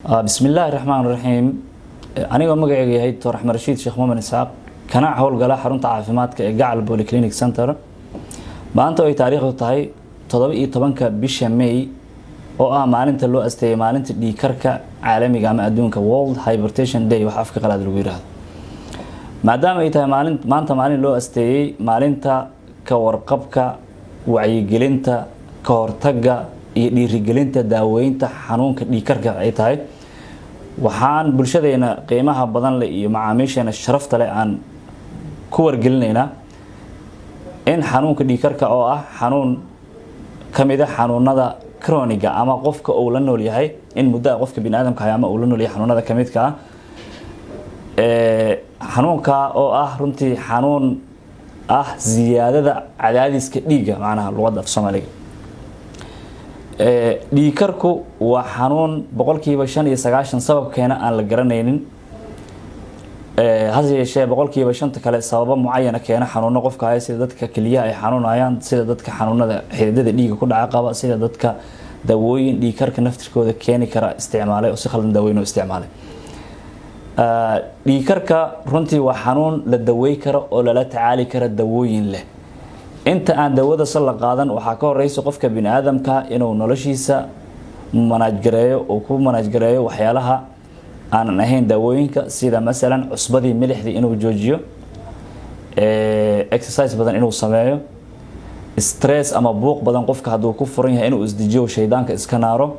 Bismi illaahi raxmaan raxiim. Anigoo magaceyga yahay Doctor Axmed Rashiid Sheekh Muumin Isxaaq, kana howlgala xarunta caafimaadka ee Gacal Polyclinic Center, maanta oo ay taariikhdu tahay 17-ka bisha May, oo ah maalinta loo asteeyay maalinta dhiigkarka caalamiga ama adduunka, World Hypertension Day wax afka qalaad lagu yiraahdo, maadaama ay tahay maalin maanta maalin loo asteeyey maalinta ka warqabka, wacyigelinta, ka hortagga iyo dhiirigelinta daaweynta xanuunka dhiigkarka ay tahay, waxaan bulshadeena qiimaha badan leh iyo macaamiisheena sharafta leh aan ku wargelinaynaa in xanuunka dhiigkarka, oo ah xanuun ka mid a xanuunada chronic-ga ama qofka uu la nool yahay in muddo a qofka bini aadamka hay ama uu la nool yahay xanuunada ka midka ah, xanuunka oo ah runtii xanuun ah ziyaadada cadaadiska dhiigga, macnaha luqadda af Soomaaliga. Dhiigkarku waa xanuun 95% sababkeena aan la garanaynin, hase yeeshee 5%-ta kale sababo mucayana keena xanuuno qofka haya, sida dadka keliyaha ay xanuunayaan, sida dadka xanuunada xididada dhiigga ku dhaca qaba, sida dadka daawooyin dhiigkarka naftirkooda keeni kara isticmaalay oo si khaldan daawooyin u isticmaalay. Dhiigkarka runtii waa xanuun la dawey karo oo lala tacaali kara dawooyin leh. Inta aan dawada sal la qaadan, waxaa ka horeysa qofka bini aadamka inuu noloshiisa manage gareeyo, uu ku manage gareeyo waxyaalaha aanan ahayn daawooyinka, sida masalan cusbadii, milixdii inuu joojiyo, exercise badan inuu sameeyo, stress ama buuq badan qofka hadduu ku furan yahay inuu isdejiyo, shaydaanka iska naaro,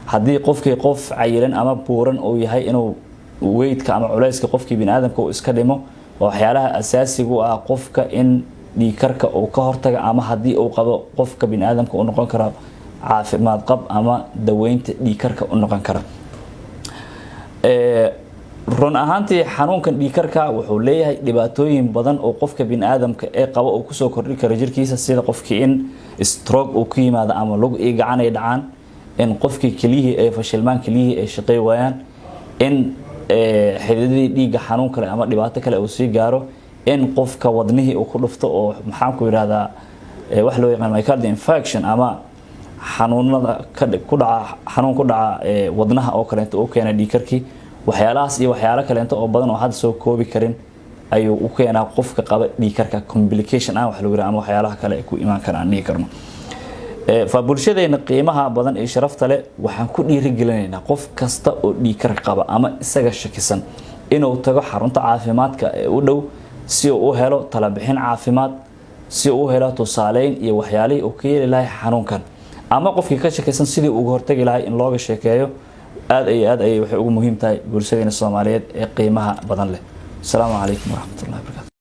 haddii qofkii qof cayilan ama buuran uu yahay inuu weight-ka ama culeyska qofkii bini aadamka uu iska dhimo. Waa waxyaalaha asaasigu ah qofka in dhiigkarka uu ka hortaga ama haddii uu qabo qofka bini aadamka uu noqon karo caafimaad qab ama daweynta dhiigkarka u noqon kara. Run ahaantii, xanuunkan dhiigkarka wuxuu leeyahay dhibaatooyin badan oo qofka biniaadamka ee qaba uu kusoo kordhi karo jirkiisa, sida qofkii in stroke uu ku yimaado ama lug iyo gacan ay dhacaan, in qofkii keliyihii ay fashilmaan, keliyihii ay shaqey waayaan, in xididadii dhiigga xanuun kale ama dhibaato kale uu sii gaaro, in qofka wadnihii uu ku dhufto oo, maxaan ku yidhahdaa, wax loo yaqaan myocardial infarction ama xanuunada ku dhaca, xanuun ku dhaca wadnaha oo kaleeto uu keena dhiigkarkii. Waxyaalahaas iyo waxyaalo kaleento oo badan oo hadda soo koobi karin ayuu u keenaa qofka qaba dhiigkarka, complication ah wax lagu yiraahdo ama waxyaalaha kale ku imaan kara aan dhihi karno. Fa bulshadeena qiimaha badan ee sharafta leh, waxaan ku dhiirigelinaynaa qof kasta oo dhiigkar qaba ama isaga shakisan inuu tago xarunta caafimaadka ee u dhow si uu u helo talabixin caafimaad, si uu u helo tusaaleyn iyo waxyaalihii uu ka yeeli lahay xanuunkan, ama qofkii ka shakisan sidii uga hortagi lahay in looga sheekeeyo. Aad iyo aad ayay waxay ugu muhiim tahay bulshadeena Soomaaliyeed ee qiimaha badan leh. Asalaamu calaykum waraxmatullahi wabarakatu.